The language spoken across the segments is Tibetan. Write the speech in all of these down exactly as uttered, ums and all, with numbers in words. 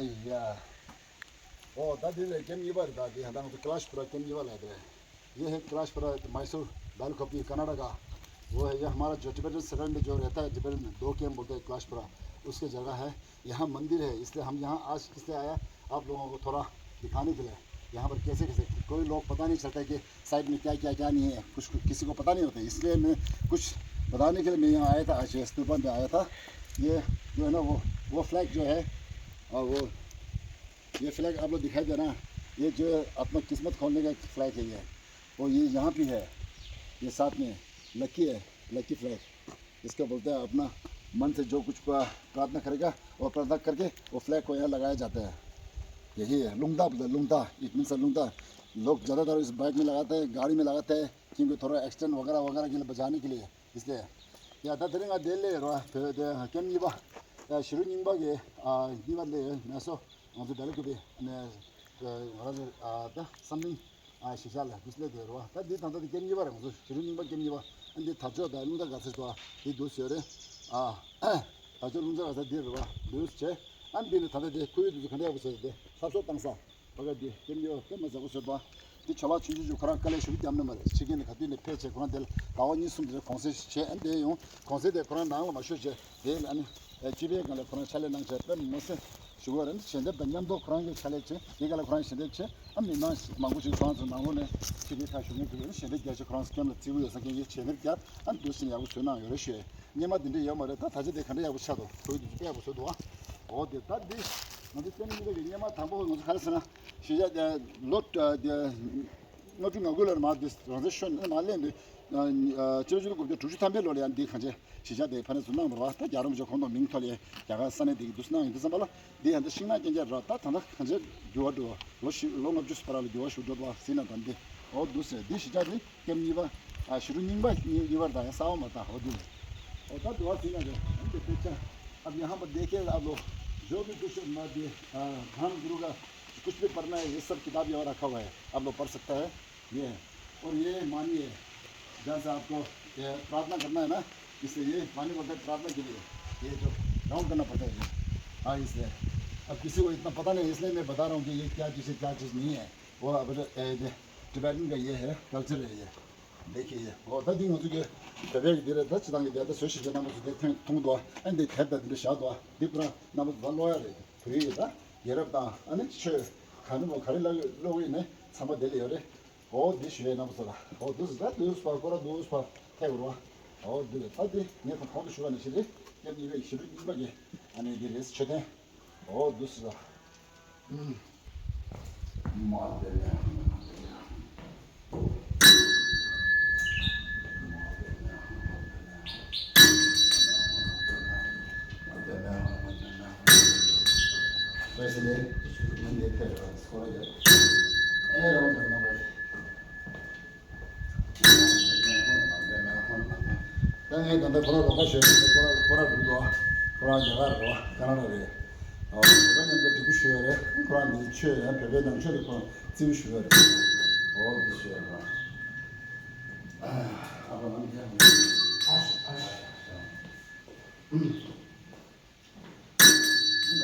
ཡ། ཨོ་ད་འདི་ལས་ཀེམ་གཉིས་པ་རེད། ད་འདི་ཧ་ད་ང་ཚོ་ཀི་ལཱཤ་པུ་ར་ཀེམ་གཉིས་པ་ལ་རེད། ये है क्लाश पुरा, मैसूर, बालकोपी, कर्नाटका। वो है ये हमारा जो टिबेटन सेटलमेंट में जो रहता है, टिबेटन दो कैंप बोलते हैं क्लाश पुरा, उसके जगह है। यहाँ मंदिर है, इसलिए हम यहाँ आज इसलिए आया, आप लोगों को थोड़ा दिखाने के लिए। यहाँ पर कैसे कैसे कोई लोग पता नहीं चलता कि साइड में क्या क्या क्या नहीं है, कुछ किसी को पता नहीं होता, इसलिए मैं कुछ बताने के लिए मैं यहाँ आया था। आज ये स्तूपा में आया था। ये जो है ना, वो वो फ्लैग जो है, और वो ये फ्लैग आप लोग दिखाई दे रहा है, ये जो है अपना किस्मत खोलने का फ्लैग है ये। और ये यहाँ भी है, ये साथ में लकी है, लकी फ्लैग। इसका बोलते हैं अपना मन से जो कुछ प्रा- प्रार्थना करेगा, वो प्रार्थना करके वो फ्लैग को यहाँ लगाया जाता है। यही है लुंगदा बोलते हैं, लुंगदा, इट मीन्स लुंगदा। लोग ज़्यादातर इस बाइक में लगाते हैं, गाड़ी में लगाते हैं, क्योंकि थोड़ा एक्सीडेंट वगैरह वगैरह के लिए बचाने के लिए। इसलिए या ད་དེ་རིང་ང་འདི་ལས་རོ་བོད་དེ་ཀེམ་གཉིས་པ། ད་ཤི་རུ་རྙིང་པ་གི་ཨ་གཉིས་པ་ལས་མེ་སོ་ང་ཚོ་བེ་ལ་ཀུ་པི་ནས་ང་རང་ཚོ་ཨ་ད་བསམ་གླིང་ཨ་གཞིས་ཆགས་ལ་འདུས་ལས་དེ་རོ། ད་འདི་ད་ལྟ་དེ་ཀེམ་གཉིས་པ་རེད། ང་ཚོ་ཤི་རུ་རྙིང་པ་ཀེམ་གཉིས་པ། ཨ་འདི་དར་ལྕོག་དང་རླུང་རྟ་ག་ཚོད་དོ་དེ་འདུས་ཡོད་རེད། ཨ་དར་ལྕོག་རླུང་རྟ་ག་ཚོད་འདི་རོ་འདུས་བྱས། ཨ་འདི་ནས་ད་ལྟ་དེ་ཁོའི་དུས་ཚོད་ག་འདྲ་ཡག་པོ་བྱས་ཏེ་ལྷ་གསོལ་བཏང་ས། བ་ག་དེ་ཀེམ་ཡོ་ཀེམ་མ་ཟ་གོ་སོད་པ། དེ་ཆོ་ལ་ཆུང་ཆུང་ཆུང་ཁོ་རང་དཀའ་ལས་ཞུ་རྒྱབ་ནི་མ་རེད། ཕྱི་རྒྱལ་ནས་ག་དུས་ནས་ཕེབས་བྱས་ཁོ་རང་དེ་ལ་ཟླ་བ་གཉིས་གསུམ་དེ་གོང་ཚད་བྱས། ཨ་ནི་དེ་ཡོང་གོང་ཚད་དེ་ཁོ་རང་ནང་ལ་མ་ཤོད་བྱས་དེ་ལ་ཨ་ནི་སྤྱི་པའི་སྒང་ལ་ཁོ་རང་ཕྱག་ལས་གནང་བྱས་དཔེ་མི་སྲིད་ཞུ་བ་རེད། ཞལ་འདེབས་དང་མཉམ་དུ་ཁོ་རང་གི་ཕྱག་ལས་བྱས་དེ་ག་ལ་ཁོ་རང་ཞལ་འདེབས་བྱས། ཨ་མི་མང་མང་པོ་ཞིག་ཁོ་རང་ཚོ་ནང་ལོགས་ནས་ཕྱི་རྒྱལ་ཁག་བཞུགས་མཁན་དེ་ལ་ཞལ་འདེབས་རྒྱ་ཆེ་ཁོ་རང་ཚོ་ཀེམ་ལ་བརྩི་གི་ཡོད་ས་མཁན་གྱི་ཞལ་འདེབས་རྒྱ་ཨ་འདུག་སེ་ཡག་པོ་བཟོས་གནང་ཡོད་རེད་ཞུ། སྔོན་མ་དེ་འདྲ་ཡོད་མ་རེད། ད་ད་ཆ་དེ་ག་འདྲ་ཡག་པོ་ཆགས་འདུག་ཁོའི་དུས་ཚོད་དཔེ་ཡག་པོ་བཟོས་འདུག་ཨ། འོ་དེ་ད་འདི་ང་ཚོ་ཀེམ་གཉིས་པ་གི་སྔོན་མ་དང་པོ་ང་ཚོ་ག་རེ་ཟེར་ན་ཤེས་བྱ་ལོ་དེ་ལྔ་དྲུག་ང་དགུ་ལ་མར་དེ་རང་བཙན་ཤོར་ནས་མར་སླེབས་དུས་ཕྱི་ལོ་ཆིག་སྟོང་དགུ་བརྒྱ་དྲུག་ཅུ་ཐམ་པའི་ལོ་ལ་ཡང་འདི་གང་ཅི་ཤེས་བྱ་དེ་ཕ་ནས་ཚུར་གནང་བ་རེད་བ། ད་རྒྱལ་བ་རིན་པོ་ཆེ་ཁོང་དང་མིང་ཐོག་ལ་རྒྱ་གར་ས་གནས་དེ་གི་འདུག་སེ་གནང་ཡོད་དུས་ཙམ་པ་ལ་འདི་ཡང་འདི་ཤིང་ནགས་རྐྱང་རྐྱང་རེད། ད་ད་ལྟ་གང་ཅི་འགྱུར་བ་འགྲོ་བ་ལོ་བཞི་ལོ་ལྔ་བཅུ་ཙམ་པ་རང་ལ་འགྱུར་བ་ཞིག་འགྲོ་འདུག་བ་ཟིན་ན་ད་འདི་འོ་འདུག་སེ་འདི་ཤེས་བྱ་དེ། ཀེམ་གཉིས་པ། ཨ་ཤི་རུ་རྙིང་པ་གཉིས་གཉིས་པར་དང་ཡང་གསར་པ་མ་དང་འོ་དེ་རེད། འོ་ད་དུ་བ་ཟིན་ན་རེད། ཨ་འདི་དཔེ་ཆ། अब यहाँ पर देखिए आप लोग जो भी कुछ हमारे धर्म गुरु का कुछ भी पढ़ना है ये सब किताब यहाँ रखा हुआ है, आप लोग पढ़ सकता है। ये है। और ये मानी है, जहाँ से आपको ये प्रार्थना करना है ना, इसलिए ये मानी बोलते हैं प्रार्थना के लिए ये जो राउंड करना पड़ता है ये। हाँ, इसलिए अब किसी को इतना पता नहीं, इसलिए मैं बता रहा हूँ कि ये क्या चीज़ है क्या चीज़ नहीं है। वो अब टिबेटन का ये है, कल्चर है ये। देखिए ये वो ད་འདི་ང་ཚོ་གི་བོད་པའི་གི་འདི་རེད། ད་སྤྱི་བཏང་གི་འདི་ད་བཟོ་ཤེས་བྱ་རྣམ་པ་ཚོ་དེ་ཐོན་མཐོང་འདུག་ཨ་འདི་དེབ་དང་འདི་འདྲ་བཞག་འདུག་འདི་པུ་ར་རྣམ་པ་ཚོ་ད་ཀློག་ཡ་རེད། བོད་ཡིག་ད་ཡ་རབས་དང་ཨ་ནི་ཆོས་ག་ནི་མོ་ག་རེ་ལ་ཀློག་ཡིན་ནི་ཚང་མ་དེ་ལ་ཡོད་རེད། འོ་འདི་ཞུ་ཡའི་རྣམ་པ་ཚོ་ལ་འོ་འདུག་སེ་ད་འདུག་སེ་པ་ཀོ་ར་འདུག་སེ་པ་ཐེ་བོ་ར་འོ་འདི་རེད། ད་འདི་ངས་ད་གོང་དུ་ཞུ་བ་ནང་བཞིན་རེད། ཀེམ་གཉིས་པའི་ཤི་རུ་རྙིང་པ་གི་ཨ་ནི་འདི་རེད། མཆོད་རྟེན། འོ་འདུག་སེ་ད། ད་ངས་ད་ལྟ་ཁོ་རང་རོགས་པ་ཞུས་ནས་ཁོ་རང་ཁོ་རང་འགྲོ་འདུག་ཁོ་རང་རྒྱ་གར་རེད་བ། ཀ་ན་ཌ་རེད། ཨོ་ཁོ་རང་མཉམ་དུ་འགྲིག་པོ་ཞུས་ཡོད་རེད། ཁོ་རང་འདི་ཆོས་ཡང་བོད་པའི་ནང་ཆོས་དེ་ཁོ་རང་རྩིས་པོ་ཞུས་ཡོད་རེད། ཨོ་འདི་ཞུས་ཡོད་རེད། ཨ་ཨ་ཨ་ཨ། ད་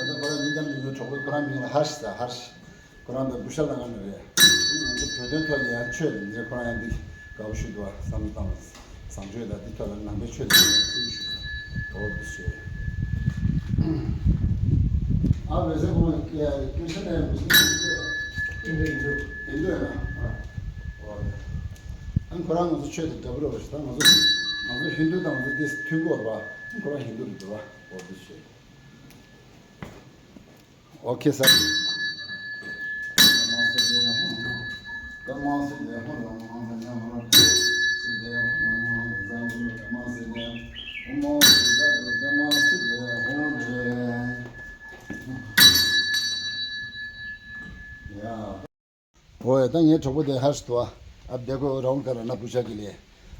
ལྟ་ཁོ་རང་ཉིན་རྒྱབ་ནས་ངའི་གྲོགས་པོ་ཁོ་རང་མིང་ལ་ཧར་ཤི་ཟེར། ཧར་ཤི། ཁོ་རང་ད་བུ་ཤ་ལ་ང་ནི་རེད། ང་ཚོ་བོད་དོན་ཐོག་ལ་ཡང་ཆོས་ལ་འདི་ཁོ་རང་ཡང་འདི་དགའ་པོ་ཞུ་འདུག་བསམ་བློ་བཏང་བ་བཟང་སྤྱོད་དང་འདི་ཐོག་ལ་ནང་པའི་ཆོས་ལ་ཡང་བརྩི་ཞུ་འོ་འདི་ཞུ། ཨ་བེ་ཟེ་ཁོ་རང་སྐད་ཆ་ནས་ཧིན་དུ་ཡིན་ན། ཨ་ཁོ་རང་ང་ཚོ་ཆོས་དང་འདྲ་པོ་རེད་པ་ཞིག་ད་ང་ཚོ་ང་ཚོ་ཧིན་དུ་དང་ང་ཚོ་འདི་མཐུན་གོ་རེད་པ། ཁོ་རང་ཧིན་དུ་རེད་འདུག་པ། འོ་འདི་ཞུ། ཨོ་ཁེ་སར། ཡ། ओए, ད་ངའི་གྲོགས་པོ་དེ་ཧར་ཤི་དོ། अब देखो राउंड कर रहा ना पूछा के लिए।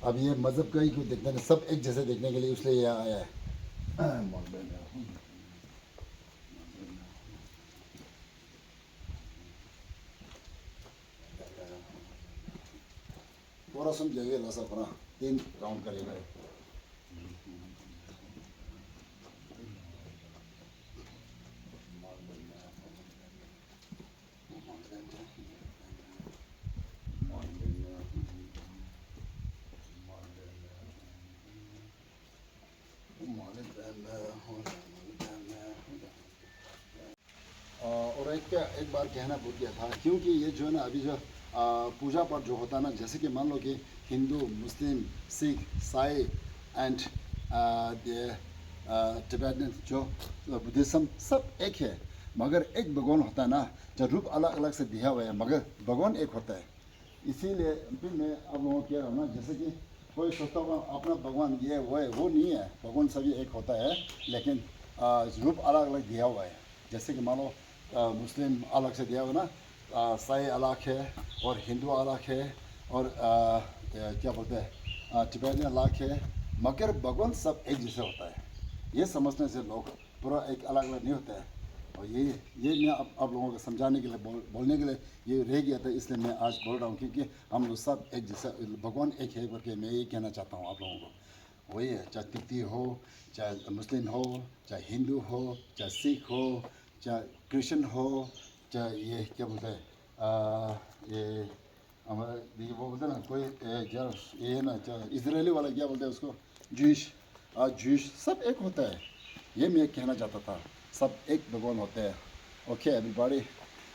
अब ये मजहब का ही क्यों देखते हैं, सब एक जैसे देखने के लिए, इसलिए यहाँ आया है। थोड़ा सुन जाइए, लासा अपना तीन राउंड करेगा। एक बार कहना भूल गया था, क्योंकि ये जो है ना, अभी जो, आ, पूजा पाठ जो होता है ना, जैसे कि मान लो कि हिंदू, मुस्लिम, सिख, साई एंड, आ, ये, आ, टिबेटन जो बुद्धिज्म, सब एक है, मगर एक भगवान होता है ना, जो रूप अलग अलग से दिया हुआ है, मगर भगवान एक होता है। इसीलिए भी मैं आप लोगों को कह रहा हूँ ना, जैसे कि कोई सोचता होगा अपना भगवान ये वो है, वो नहीं है। भगवान सभी एक होता है, लेकिन, आ, रूप अलग अलग दिया हुआ है। जैसे कि मान लो, आ, मुस्लिम अलग से दिया हुआ ना, आ, साई अलग है और हिंदू अलग है और, आ, ये क्या बोलते हैं, आ, टिबेटन अलग है, मगर भगवान सब एक जैसे होता है। ये समझने से लोग पूरा एक अलग अलग नहीं होता है। और ये ये मैं आप, आप लोगों को समझाने के लिए, बोल, बोलने के लिए ये रह गया था, इसलिए मैं आज बोल रहा हूँ, क्योंकि हम लोग सब एक जैसा, भगवान एक है करके मैं ये कहना चाहता हूँ आप लोगों को। वही है, चाहे तिब्बती हो, चाहे मुस्लिम हो, चाहे हिंदू हो, चाहे सिख हो, चाहे क्रिश्चियन हो, चाहे ये क्या बोलते हैं, आ, ये हमारा, ये वो बोलते हैं ना, कोई, ए, क्या, ये है ना, क्या, इसराइली वाला क्या बोलते हैं उसको, जूश, आ, जूश, सब एक होता है। ये मैं कहना चाहता था, सब एक भगवान होते हैं। ओके एवरीबॉडी,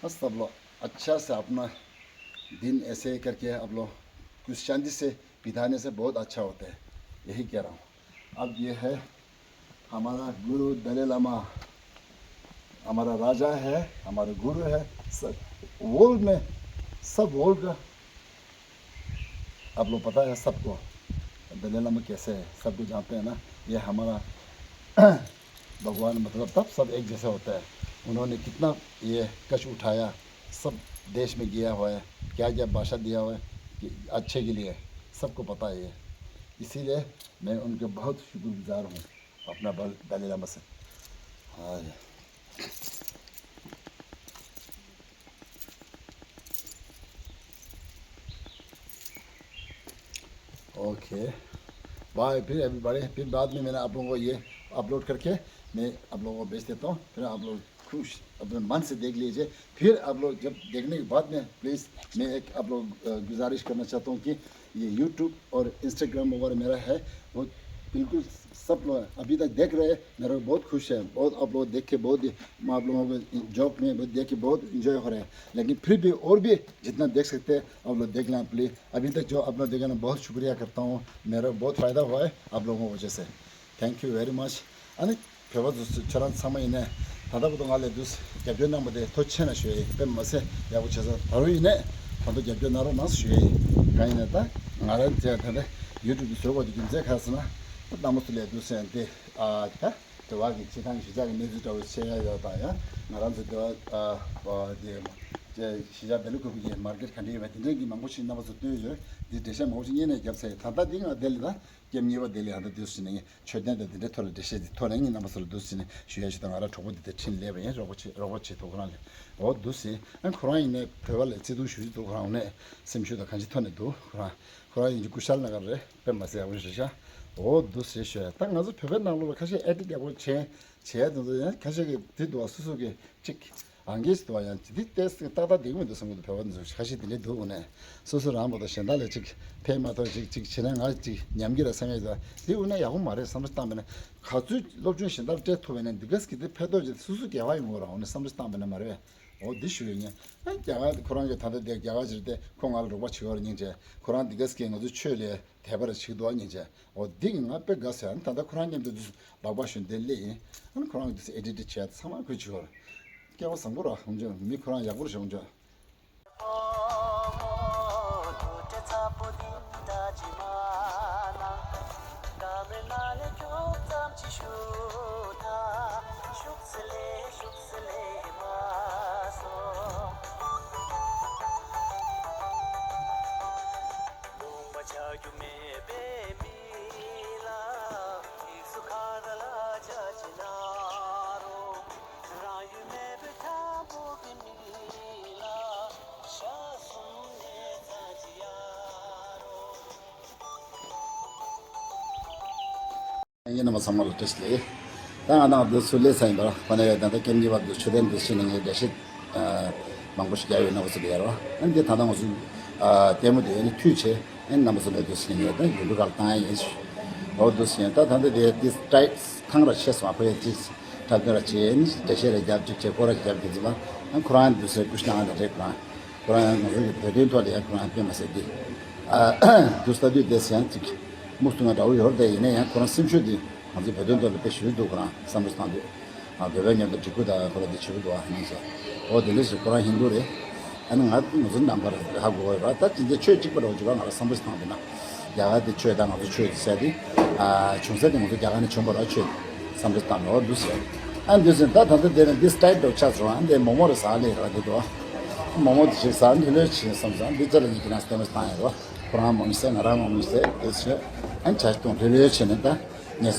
बस सब लोग अच्छा से अपना दिन ऐसे करके आप लोग कुछ शांति से बिताने से बहुत अच्छा होता है, यही कह रहा हूँ। अब ये है हमारा गुरु दलाई लामा, हमारा राजा है, हमारा गुरु है, सब वर्ल्ड में, सब वर्ल्ड का आप लोग पता है सबको, दलाई लामा कैसे है, सबको जानते हैं ना। ये हमारा भगवान, मतलब, तब सब एक जैसे होता है। उन्होंने कितना ये कष्ट उठाया, सब देश में गया हुआ है, क्या क्या भाषा दिया हुआ है कि अच्छे के लिए, सबको पता है ये। इसीलिए मैं उनके बहुत शुक्रगुजार हूँ, अपना बल दलाई लामा से। हाँ जी। Okay, bye. फिर एवरीबॉडी, फिर बाद में मैंने आप लोगों को ये अपलोड करके मैं आप लोगों को भेज देता हूँ, फिर आप लोग खुश अपने मन से देख लीजिए। फिर आप लोग जब देखने के बाद में प्लीज़ मैं एक आप लोग, अ, गुजारिश करना चाहता हूँ कि ये यूट्यूब और इंस्टाग्राम वगैरह मेरा है, वो बिल्कुल सब लोग अभी तक देख रहे हैं, मेरा बहुत खुश है, बहुत आप लोग देख के बहुत, मैं आप लोगों को जोक में बहुत देख के बहुत इंजॉय हो रहे हैं, लेकिन फिर भी और भी जितना देख सकते हैं आप लोग देख लें प्लीज। अभी तक जो आप लोग देखे ना, बहुत शुक्रिया करता हूँ, मेरा बहुत फ़ायदा हुआ है आप लोगों की वजह से। Thank you very much. ཨ་ནི་བོད་པ་ཚོ་ཁྱོད་རང་ཚང་མ་ཡིན་ནས་ད་ལྟ་བར་དུ་ང་ལ་འདུག་རྒྱབ་སྐྱོར་གནང་བ་དེ་ཐུགས་རྗེ་ཆེ་ཞུ་ཡ་ཡིན། དཔེ་མ་ཟད་ཡག་པོ་བྱས་ཙང་ད་རུང་ཡིན་ནས་ད་དུང་རྒྱབ་སྐྱོར་གནང་རོགས་གནང་ཞུ་ཡ་ཡིན། གང་ཡིན་ནས་ད་ང་རང་ཚོས་ད་ལྟ་ཡུ་ཊུབ་དེ་བཟོ་དགོས་དེ་རྒྱུ་མཚན་ག་རེ་ཟེར་ན། ད་རྣམ་པ་ཚོ་ལ་འདུག་སེ་དེ་ཨ་ད་དེ་བ་གི་སྤྱི་བཏང་གི་གཞིས་ཆགས་ཀྱི་གནས་ཚུལ་འདྲ་བོ་བཤད་ཡ་ཡོད་དང་ཡང་ང་རང་ཚོ་དེ་བ་ཨ་བ་དེ་གཞིས་ཆགས་བདེ་ལེགས་ཁུལ་གྱི་མར་ཀེཊ་ག་འདྲ་ཡོད་པ་དེ་འདྲའི་གི་མང་པོ་ཞིག་རྣམ་པ་ཚོ་བསྟན་ཡོད། དེ་འགྲེལ་བཤད་མང་པོ་ཞིག་སྔོན་ནས་བརྒྱབ་ཚར་ཡོད། ད་ལྟ་འདི་ང་བདེ་ལེགས་ད། ཀེམ་གཉིས་པ་དེ་ལ་ཡང་ད་དུས་སུ་ནས་མཆོད་རྟེན་དང་དེ་འདྲའི་ཐོག་ལ་འགྲེལ་བཤད་དེ་ཐོག་ནས་ངས་རྣམ་པ་ཚོ་ལ་འདུག་ཟེར་ནས་ཞུ་ཡ་ཞུ་དང་། ང་རང་གྲོགས་པོ་དེ་དེ་ཁྲིད་སླེབས་པ་ཡིན། རོགས་པ་བྱེད་རོགས་པ་བྱེད་ཐུབ་ཁོ་རང་ལས་འོ་འདུག་ཟེར། ཨ་ཁོ་རང་ཡིན་ནས་བོད་པ་ལ་བརྩེ་དུང་ཞུ་ཡི་འདུག་ཁོ་རང་ནས་སེམས་ཤུགས་དང་གང་ཅི་ཐོག་ནས་འདུག་ཁོ་རང་ཁོ་རང་ཡིན་གྱི་སྐུ་ཤར་ལ་ག་རེ་དཔེ་མ་སྲིད་ཡག་པོ་རེད་ཤག་འོ་འདུག་ཟེར་ཞུ་ཡ། ད་ང་ཚོ་བོད་པའི་ནང་ལོགས་ལ་ཁ་ཤས་ཨེ་ཌི་ཡག་པོ་བྱས་བྱས་དེ་ཚོ་ཡང་ཁ་ཤས་ཀྱི་དེ་འདུག་བ། སོ་སོ་གི་གཅིག་ཨང་ཀི་ཟེར་བ་ཡང་འདི་ཏོག་ཙམ་ཏག་ཏག་བསྡད་ཀྱི་མི་འདུག་བསམ་གྱི་འདུག་བོད་པ་འདི་ཚོ་ཁ་ཤས་དེ་འདྲས་འདུག་འོ་ནས་སོ་སོ་རང་བོ་དང་གཞན་དག་ལ་ཅིག་ཕན་མ་ཐོགས་ཅིག་ཅིག་བྱེད་ན་ང་ཅིག་ཉམས་ཀྱི་ར་བསམ་ཡས་འདུག་འདི་འོ་ན་ཡག་པོ་མ་རེད། བསམ་བློ་བཏང་བས་ན་ག་ཚོད་སློབ་སྦྱོང་གཞན་དག་སྤྲད་ཐུབ་པས་ན་འདི་ག་ཟིག་གི་དེ་ཕན་ཐོགས་ཅིག་སོ་སོ་དགེ་བ་ཡོང་གི་ར། འོ་ན་བསམ་བློ་བཏང་བས་ན་མ་རེད་པས། འོ་འདི་ཞུ་ཡོད་ངས། ཨ་རྒྱ་གར་ཁོ་རང་གི་ད་ལྟ་དེ་རྒྱ་གར་ཅིག་དེ་ཁོ་ང་ལ་རོགས་པ་བྱེད་ཡོད་ར་སྙིང་རྗེ། ཁོ་རང་འདི་ག་ཟིག་གི་ང་ཚོའི་ཆོས་ལས་དད་པ་ར་བྱེད་ཀྱི་འདུག་བ་སྙིང་རྗེ། འོ་འདི་གི་ང་དཔེ་དགའ་ཟེར། ཨ་ནི་ད་ལྟ་ཁོ་རང་མཉམ་དུ་འདི་སྦག་སྦག་ཞོན་དེ་སླེབས་ཡིན། ཨ་ནི་ཁོ་རང་གི་འདི་ཨེ་ཌི་ཊི་བྱས་ཚང་མ་ཁོས་བྱེད་ཡོད་ར། སྐལ་བ་བཟང་པོ་ར། ཧུམ་ཅོ་མི་ཁོ་རང་ཡག་པོ་ར་བྱུང་ཅོ། ཡིན་ན་མ་ཚང་མ་ལ་བཀྲ་ཤིས་བདེ་ལེགས། ད་ང་དང་འདི་ཚུར་སླེབས་ཚར་ཡིན་པ་ལ་ཁོ་ན་ཡ་ད་ལྟ་ཀེམ་གཉིས་པ་འདི་མཆོད་རྟེན་འདི་ཕྱིན་ནས་ངས་འགྲེལ་བཤད་མང་པོ་ཞིག་རྒྱག་ཡོད་ན་འོ་ཚོད་ཡར་བ། ཨ་ནི་འདི་ད་ལྟ་ང་ཚོ་ལྟད་མོ་དེ་ཡོད་ནི་མཐུད་བྱས། ཨ་ནི་རྣམ་པ་ཚོ་ལ་འདུག་སེ་ནས་ད་ཡུལ་གྲུ་ཁག་བཏང་ཡ་ཡིན། འོ་འདུག་སེ་ཡིན། ད་ད་ལྟ་དེ་དེ་ཏྲའིབ་ཁང་ར་ཆེ་སོང་། ཨ་ཁོ་ཡ་ཅིག་འཁྲབ་སྟོན་ར་བྱེད་ཡིན། འགྲེལ་བཤད་ར་རྒྱབ་ཅིག་བྱེད། སྐོར་ར་རྒྱབ་དེ་ཚོ་ལ་ ཁོ་རང་འདུག་སེ་སྐུ་ཞབས་གནང་ཡ་ད་རེད། ཁོ་རང་ཁོ་རང་ང་ཚོ་གི་བོད་དོན་ཐོག་ལ་ཡང་ཁོ་རང་དཔེ་མ་སྲིད་དེ་འདུག་ལྟ་དུས་དེ་ཡང་ཅིག་མུག་སུ་ང་འདྲ་བོ་ཡོད་རེད་དེ། ཡིན་ན་ཡང་ཁོ་རང་སེམས་ཤུགས་དེ་ང་ཚོའི་བོད་དོན་ཐོག་ལ་དཔེ་ཞེ་པོ་འདུག་ཁོ་རང་བསམ་བློ་བཏང་དུས། ཨ་བོད་པའི་མཉམ་དུ་འགྲིག་གི་འདུག་ད་ཁོ་རང་དེ་བྱེད་ཀྱི་འདུག་ཨ་ནང་ཚོ། འོ་དེ་འདྲ་ཞིག་ཁོ་རང་ཧིན་དུ་རེད། ཨ་ནི་ང་ང་ཚོ་ནང་པ་རེད་ཧ་གོ་གི་རེད་པ། ད་ཅི་འདྲ་ཆོས་གཅིག་པ་འདྲ་བོ་ཅིག་ང་ལ་བསམ་བློ་བཏང་དུས་ན། རྒྱ་གར་དེ་ཆོས་དང་ང་ཚོ་ཆོས་ཟེར་དེ། ཨ་བྱུང་ས་དེ་ང་ཚོ་རྒྱ་གར་ནས་བྱུང་བ་ར་ཆོས་བསམ་བློ་བཏང་འགྲོ་འདུག་ཟེར། ཨ་འདུག་ཟེར་ད་ད་ལྟ་དེ་ནས་འདི་སི་ཊའིལ་འདྲ་བོ་ཆགས་སོང་། ཨ་འདི་མོག་མོག་རེད་ཟ་ལེ་ར་དེ་དོ། མོག་མོག་དེ་ཞིག་ཟ་ལྷོད་ལྷོད་བྱེད་བསམ་ས་འདི་ཅི་ལ་ཡིན་གྱི་ན་སྟོན་པ་བཏང་ཡོད་རོ། ཁོ་རང་མོག་མོག་ཟས་ང་རང་མོག་མོག་ཟས་དེ་ཚོ། ཨ་བྱ་སྟོང་ལྷོད་ལྷོད་བྱེད་ནས་ད་ངལ་གསོ།